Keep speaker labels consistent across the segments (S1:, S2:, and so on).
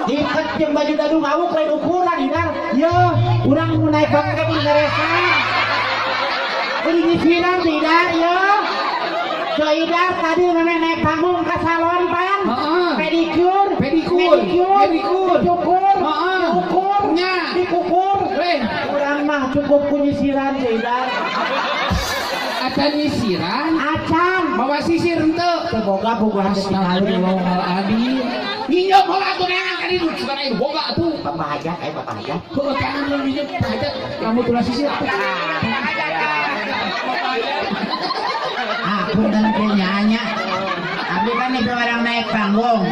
S1: Diikat jeung baju dadu ngawuk lain ukuran Idar. Yo, urang mun naik pangkat beresan. Kudu nyisiran teh Idar yo. So Idar tadi memang naik panggung ke salon pan. Pedikur, pedikur, pedikur, dicukur, diukur, dikukur. Urang mah cukup ku nyisiran teh Idar.
S2: Acan nyisiran?
S1: Acan.
S2: Mawa sisir henteu.
S1: Teu boga bogohan teh
S2: Astagfirullahaladzim. Nginjem heula atuh neangan ka ditu sugan aya boga atuh.
S1: Bapak hajat aya bapak hajat.
S2: Heuh tangan lu nginjem bapak hajat lamun tulah sisir atuh.
S1: Ah, punten teh nya. Abdi kan nih orang naik panggung.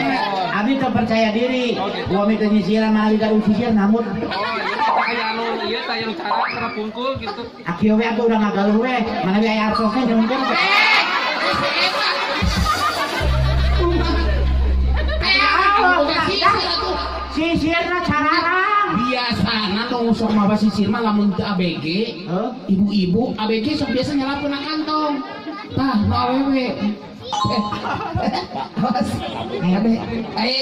S1: Abdi teu percaya diri. Gua mah teu nyisiran malah gaduh sisir namun.
S3: Aya anu ieu teh aya cara cara pungkul gitu.
S1: Akieu we atuh urang ngagaluh we. Mana we aya artosna mungkin. Sisirna cararang.
S2: Biasana nu sok mawa sisir mah lamun teu ABG, ibu-ibu ABG sok biasa nyalapeun kantong. Tah nu awewe. Awas. Ade, ae.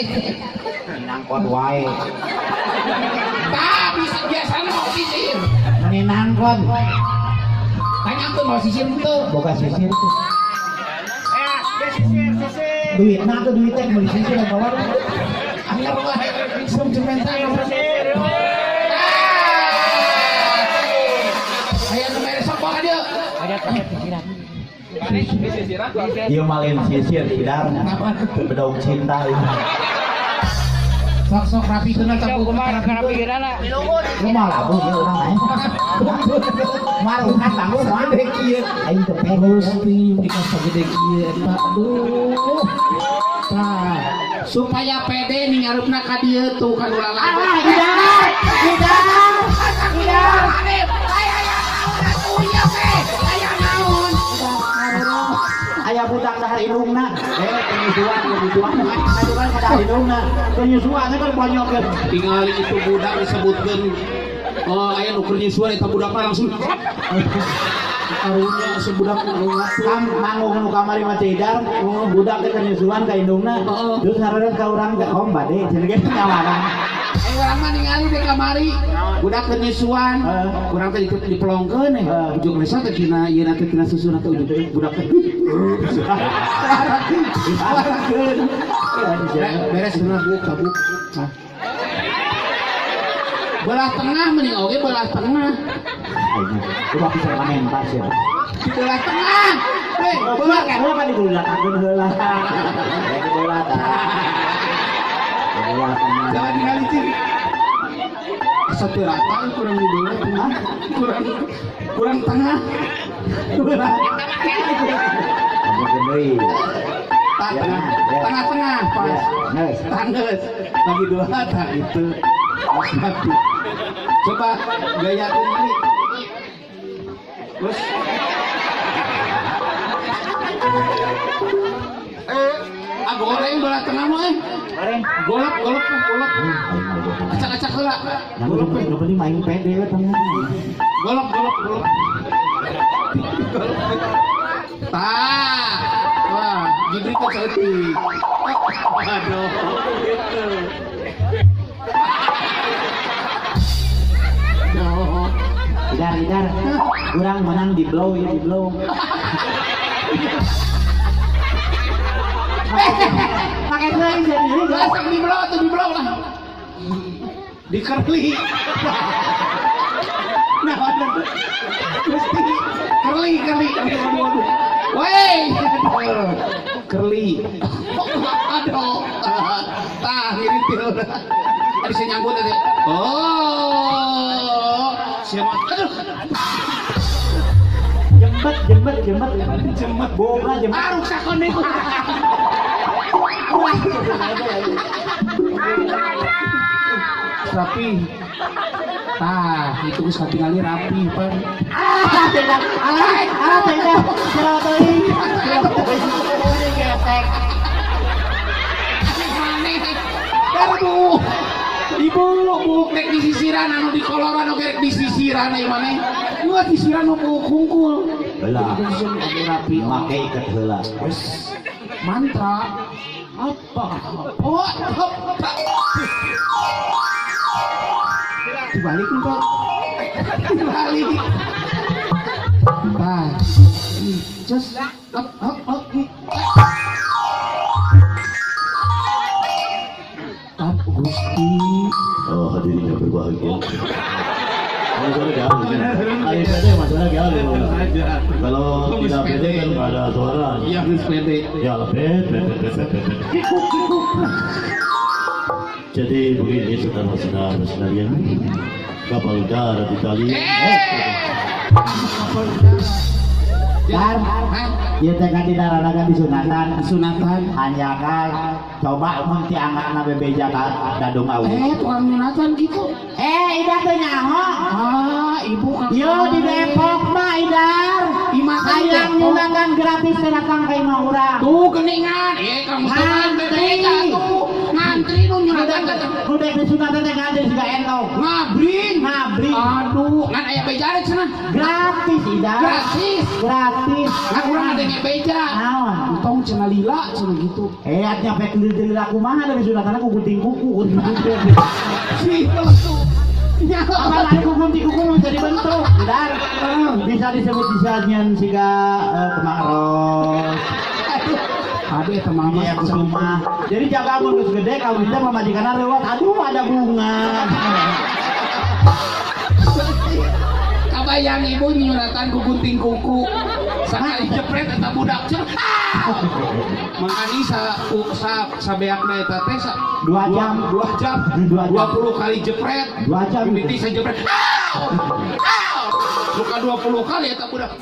S1: Nangkon wae.
S2: Tah bisa biasana mawa sisir.
S1: Meni nangkon.
S2: Tanyakeun mawa sisir henteu.
S1: Boga sisir tuh.
S4: Sisir, sisir.
S1: Duitna tuh duit teh meuli sisir bawa.
S2: Anyar wae langsung cementan. Aya nu mere sok ka dieu.
S1: Aya sisiran. Ieu mah lain sisir Idar. Bedog cinta ieu.
S2: Sok-sok rapi kena tapi
S5: rapi geurana.
S1: Lu mah labuh ieu urang mah. Marukan panggung mah gede kieu. Aing teu
S2: Gusti dikasih sagede kieu eta aduh. Tah, supaya pede ningarupna ka dieu tuh kan ulah labuh.
S1: Ah, Idar. Idar. Idar.
S2: Aya naon atuh ieu teh? Aya naon?
S1: Aya budak dahar indungna. Penyusuan, penyusuan. Aduh kan dahar indungna. Penyusuan kan bonyok.
S2: Tingali itu budak disebutkeun. Oh, aya nu keur nyusuan eta budak mah langsung. Karunya si budak
S1: kan manggung nu kamari mah Ceu Idar, budak teh keur nyusuan ka indungna. Terus ngareun ka urang teh om bade cenah ge nyawaran.
S2: Urang mah ningali di kamari budak keur nyusuan, urang teh dipelongkeun ujung desa teh tina ieu teh tina susuna teh ujung budak teh. Beres bener buk kabuk. Belah tengah mending oge belah tengah.
S1: Coba bisa komentar sih.
S2: Belah tengah. Hei,
S1: belah kan heula digulakakeun heula. Belah tah. Belah tengah.
S2: Jangan ningali cing. Asa teu rata kurang di belah tengah. Kurang tengah. Belah.
S1: Deui.
S2: Tengah, tengah-tengah pas. Tanggeus. Lagi dua tah itu. Coba gaya kembali. Terus goreng belah tengah mah
S1: Goreng.
S2: Golok, golok, golok. Acak-acak heula.
S1: Golok nu penting main pede we tengah.
S2: Golok, golok, golok. Tah. Wah, diberikan saeutik. Aduh, gitu.
S1: Idar, Idar, kurang menang di blow ya, di blow. Pakai teuing jadi
S2: Langsung di blow atau di blow lah. Di kerli. Nah, mesti kerli, kerli. Aduh, aduh. Woi, kerli. Aduh. Tah, ngiritil. Tadi saya nyambut tadi. Oh, siapa? Aduh.
S1: Jembet, jembet, jembet, jembet, boga jembet.
S2: Ah, ruksak kon niku. Rapi. Tah, itu geus katingali rapi, Pan.
S1: Ah, tidak. Ah, ah, tidak. Selamat teuing. Selamat teuing. Getek.
S2: Maneh. Aduh. Ibu, buk rek disisiran anu di koloran oge rek disisiran ieu maneh. Ieu sisiran nu buk hungkul.
S1: Heula.
S2: Rapi
S1: make iket heula.
S2: Wes mantra apa? Oh, hop. Dibalik engkau. Dibalik. Tah. Cus. Up up up. Tap Gusti.
S4: Oh, hadirin yang berbahagia. Suara gaul. Ayo pede, masalah gaul. Kalau tidak pede kan nggak ada suara.
S2: Iya, harus pede.
S4: Ya, pede, pede, pede, pede. Jadi begini saudara-saudara sekalian, kapal darat Italia.
S2: Kapal darat.
S1: Dar, ieu teh kan didararaga disunatan,
S2: Sunatan.
S1: hanjakal coba mun ti anggana bebeja ka dadung awu.
S2: Tukang nyunatan gitu.
S1: Ida teh nyaho.
S2: Ah, ibu kan.
S1: Yo di Depok mah Idar.
S2: Imah
S1: Hayang nyunatan gratis teh datang ka imah urang.
S2: Tuh geningan. Kang Mustafa bebeja tuh. Ngantri nu nyunatan teh.
S1: Nu dek disunatan teh ngantri siga entong.
S2: Ngabring.
S1: Ngabring.
S2: Aduh, ngan aya beja cenah.
S1: Gratis Idar.
S2: Gratis.
S1: Gratis.
S2: Ngan urang ada beja.
S1: Naon?
S2: Entong cenah lila cenah gitu.
S1: Nyampe lila kumaha dari sunatan ku gunting kuku.
S2: Si tuh.
S1: Apa lagi ku gunting kuku bisa dibentuk, Idar. Bisa disebut bisa nyen siga kemang ros.
S2: Aduh, eta mama
S1: ya kusuma. Jadi jaga mun geus gede kawin teh pamajikanna lewat, aduh ada bunga.
S2: Kabayang ibu nyuratan ku gunting kuku. Sakali jepret eta budak cenah. Mangkani sa sabeakna eta teh
S1: 2 jam,
S2: 2 jam, 20 kali jepret.
S1: 2 jam.
S2: Mimiti sajepret. Suka 20 kali eta budak.